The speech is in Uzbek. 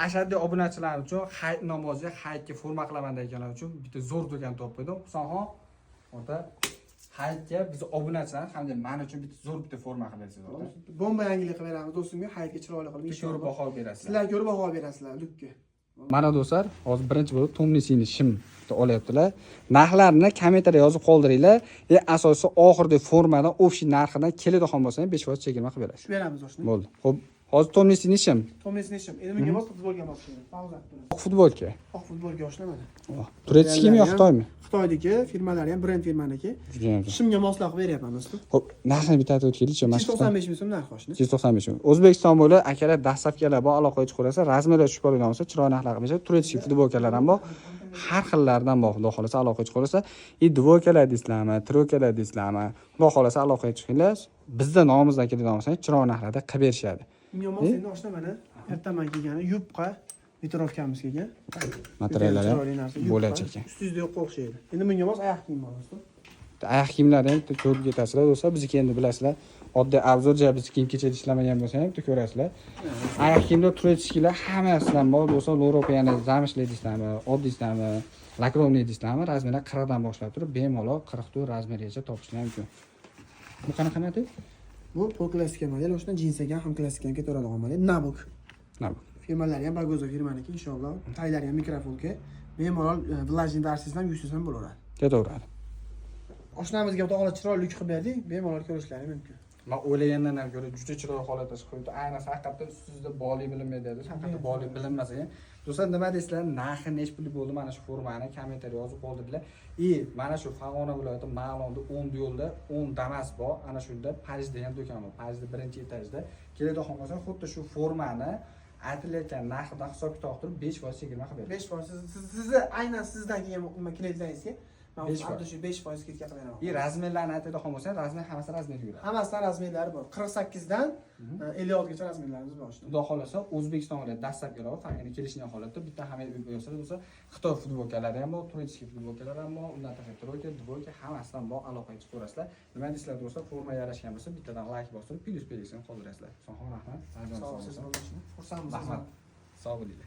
Ashaddiy obunachilar uchun, hayit namoziga, hayitga forma qilaman deganlar uchun bitta zo'r do'kon topib qo'ydim. Husanxon ota, hayitga biz obunachilar hamda man uchun bitta zo'r bitta forma qilib berasiz, ota. Bomba yangilik qilib beramiz do'stimga, hayitga chiroyli qilib. Bitta ko'rib baho berasizlar. Sizlar ko'rib baho berasizlar лук ka. Mana do'stlar, hozir birinchi bo'lib тёмный-синий shim bitta olyaptilar. Narxlarini kommentariyada yozib qoldiringlar. Asosiysi, oxirida formadan общий narxidan keladigan bo'lsa ham 5% chegirma qilib berasiz. Tushib beramiz oshni. Bo'ldi. Xo'p, hozir тёмный-синий shim. Тёмный-синий shim. Endi bunga mos futbolga mos keladi. Pauza qilib. Oq futbolka. Oq futbolga oshna mana. Oh, турецкий mi yo Xitoymi? Xitoyniki, firmalari ham brend firmaniki. Judayam zo'r. Shimga moslab qilib beryapman, do'stim. Xo'p, narxini bitta aytib o'taylikchi, mana shu 295 ming so'm narxi oshni. 295 ming. O'zbekiston bo'ylab akalar доставка lar bor, aloqaga chiqaversa, размер lar tushib qoladigan bo'lsa, chiroyli narxlar qilib berishadi. Турецкий futbolkalar ham bor. Har xillaridan bor, xudo xohlasa aloqaga chiqaversa. И двойка lar deysizlarmi, тройка lar deysizlarmi? Xudo xohlasa aloqaga chiqinglar. Bizda nomimizdan keladigan bo'lsa, chiroyli narxlarda qilib berishadi. Bunga mos endi oshna mana. Ertaman kelgani yupqa ветровка miz kelgan. Materiallar ham Chiroyli narsa, yupqa. bo'lajak ekan. Ustingizda yo'qqa o'xshaydi. Endi bunga mos oyoq kiyim bor, do'stim. Oyoq kiyimlarni ham bitta ko'rib ketasizlar, do'stlar. Bizniki endi bilasizlar, oddiy обзор ja biz kiyim kechak ishlamagan bo'lsa ham bitta ko'rasizlar. Oyoq kiyimlar турецкий lar hammasidan bor, do'stlar. Loropa, замшли deysizlarmi, oddiysizlarmi, лакированный deysizlarmi, размер lar 40 dan boshlab turib, bemalol 44 размер gacha topishlar mumkin. Bu qanaqa model? Bu pol klassika model, o'shdan jinsiga ham klassika ham ketaveradigan model. Nabuk. Nabuk. Firmalari ham Bagoza firmaniki, inshaalloh. Taylari ham микрофолка. Bemalol влажный darsingiz ham yuvsangiz ham bo'laveradi. Ketaveradi. Oshnamizga xudo xohlasa chiroyli лук qilib berdik, bemalol ko'rishlari mumkin. Man o'ylagandan ham ko'ra juda chiroyli holatda chiqib qo'yibdi. Ayniqsa haqiqatda ustingizda borlik bilinmaydi dedi. Haqiqatda borlik bilinmasa ham. Do'stlar, nima deysizlar? Narxi nechi pul bo'ldi mana shu formani kommentariy yozib qoldirdilar. И mana shu Farg'ona viloyati Marg'ilonda 10 yo'lda 10 Damas bor. Ana shunda Parij degan do'kon bor. Parijda birinchi etajda. Keladigan bo'lsa, xuddi shu formani aytilayotgan narxidan hisob kitob qilib 5% chegirma qilib beradi. 5% sizni aynan sizdan kelgan nima klientlaringizga man 5%. Xuddi shu 5% скидка qilib beraman. И размер larni aytadigan bo'lsa, размер hammasi размер yuradi. Hammasidan размер lari bor. 48 dan 56 gacha размер larimiz bor. Xudo xohlasa O'zbekiston bilan доставка lar bor, faqatgina kelishgan holatda bitta hamma bo'lsa bo'lsa, Xitoy futbolkalari ham bor, турецкий futbolkalar ham bor, undan tashqari тройка, двойка hammasidan bor, aloqaga chiqaverasizlar. Nima deysizlar, do'stlar, forma yarashgan bo'lsa, bittadan layk bosib, plyus belgisini qoldirasizlar. Husanxon, rahmat. Sog' bo'lasiz. Xursandmiz. Rahmat. Sog' bo'linglar.